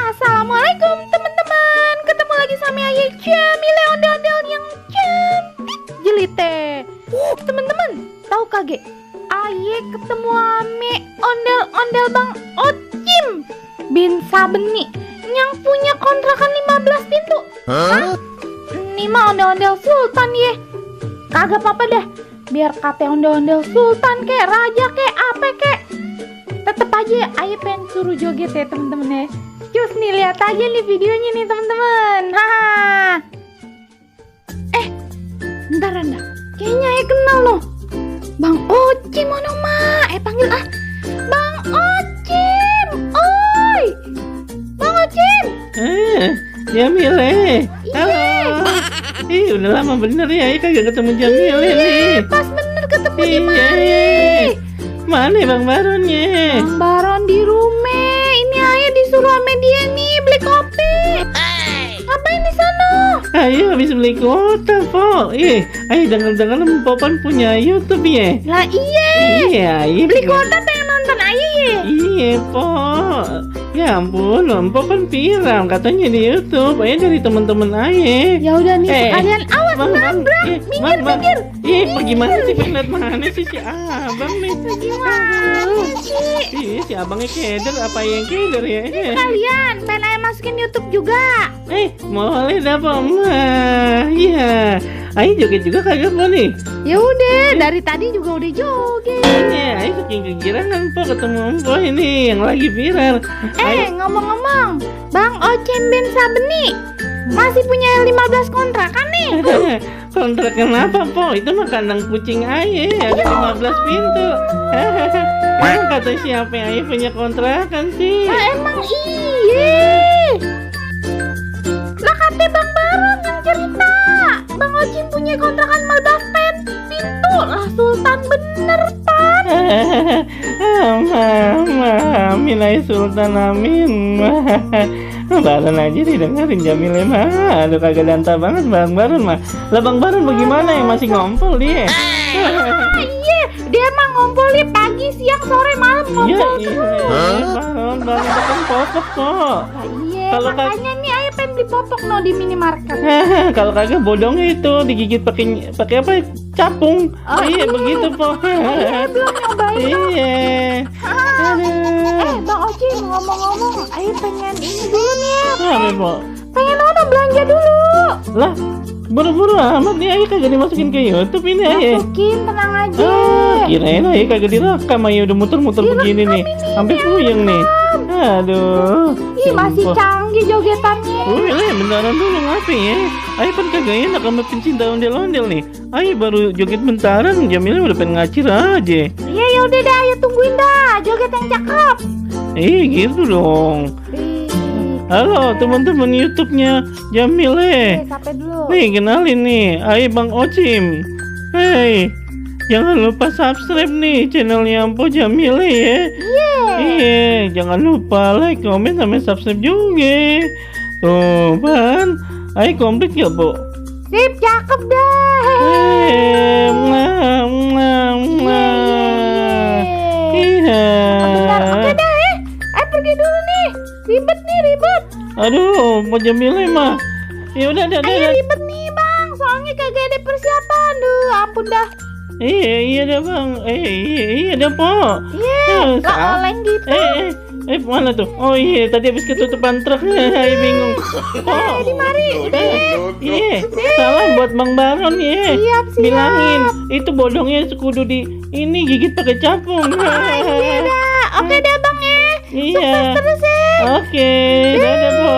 Assalamualaikum teman-teman. Ketemu lagi sama Aye Jamile ondel-ondel yang cantik jelite. Teman-teman, tahu kage? Aye ketemu ame ondel-ondel Bang Ocim bin Sabeni yang punya kontrakan 15 pintu. Hah? Ini mah ondel-ondel sultan ye. Kagak apa-apa dah. Biar kate ondel-ondel sultan kek, raja kek, apa kek. Tetep aja Aye pengen suruh joget ya temen-temen ya. Cus nih, lihat aja nih videonya nih temen-temen. Bentar anda, kayaknya Aye kenal loh. Bang Ocim ono mah. Panggil Bang Ocim. Oi Bang Ocim. Jamile. Halo. Udah lama bener ya Aye kagak ketemu Jamile nih. Pas bener ketemu di mana? Mana Bang Baronnya? Bang Baron di rumah. Ini Aye disuruh sama dia nih beli kopi. Ngapain di sana? Ayo habis beli kuota, Po. Ayo dengar-dengar Popan punya YouTube ya? Lah iya. Iya, Beli kuota pengen nonton Aye ya? Iya, Po. Ya ampun, Popan viral katanya di YouTube. Ayo dari teman-teman Aye. Ya udah nih, kalian awas nabrak. Minggir. Pergi mana sih? Pengen mana sih si abang nih? Gimana sih? Si abangnya keder apa yang keder ya? Kalian pengen Aye masukin YouTube juga? Boleh dah Po. Iya. Ayo joget juga kagak Po nih? Ya udah, dari tadi juga udah joget. Ayo saking kegirangan Po ketemu Po ini yang lagi viral. Ngomong-ngomong, Bang Ocim bin Sabeni masih punya 15 kontrakan nih. Kontrakan apa Po? Itu mah kandang kucing Aye, ada 15 pintu. Emang kata siapa yang Aye punya kontrakan sih? Emang iya. Lah kata Bang Baron yang cerita Bang Ocim punya kontrakan 15 pintu. Lah sultan bener Pak. Amin Aye sultan amin. Baron aja didengerin Jamile mah. Aduh kagak danta banget Bang Baron mah. Lah Bang Baron bagaimana yang masih ngompol dia? Iya, dia mah ngompolinya pagi, siang, sore, malam ngompol terus. Baron kan popok kok. Iya, Kalau makanya nih Aye pengen beli popok no di minimarket. Kalau kagak bodongnya itu digigit pakai apa? Capung. Iya begitu Po. Iya, belum nyobain. Iya. Bang Ocim, ngomong-ngomong, Aye pengen ini dulu nih ya. Apa Po? Pengen belanja dulu. Lah, buru-buru amat nih Aye kagak dimasukin ke YouTube ini Aye. Masukin, tenang aja. Kirain Aye kagak direkam Aye udah muter-muter begini nih. Sampai puyeng nih. Aduh. Ih, masih canggih jogetannya. Beneran dulu ngapain ya? Aye kan kagak enak sama pencinta ondel-ondel nih. Aye baru joget bentaran, Jamile udah pengen ngacir aja. Iya, ya udah dah, Aye tungguin dah joget yang cakep. Gitu dong. Halo teman-teman YouTube-nya Jamile. Sampai dulu. Nih kenalin nih, Aye Bang Ocim. Jangan lupa subscribe nih channelnya Ampo Jamile ya. Iya, jangan lupa like, komen, sama subscribe juga. Tuh, Ban. Aye komplit ya, Bu? Sip, cakep dah. Iya. Bentar, oke dah Aye pergi dulu nih. Ribet. Aduh, Pak Jamile mah. Ya udah, Aye ribet nih Bang, soalnya kagak ada persiapan. Duh, ampun dah. Iya dah Bang. Iya dah Po. Iya, lah oleng gitu. Mana tuh? Oh iya, tadi habis ketutupan truk. Aye bingung. Di mari, udah ya. Iya, salam buat Bang Baron ya. Siap. Bilangin, itu bodongnya kudu di ini gigit pakai capung. Iya dah, oke dah Bang ya. Iya. Sukses terus ya. Oke, dadah Po.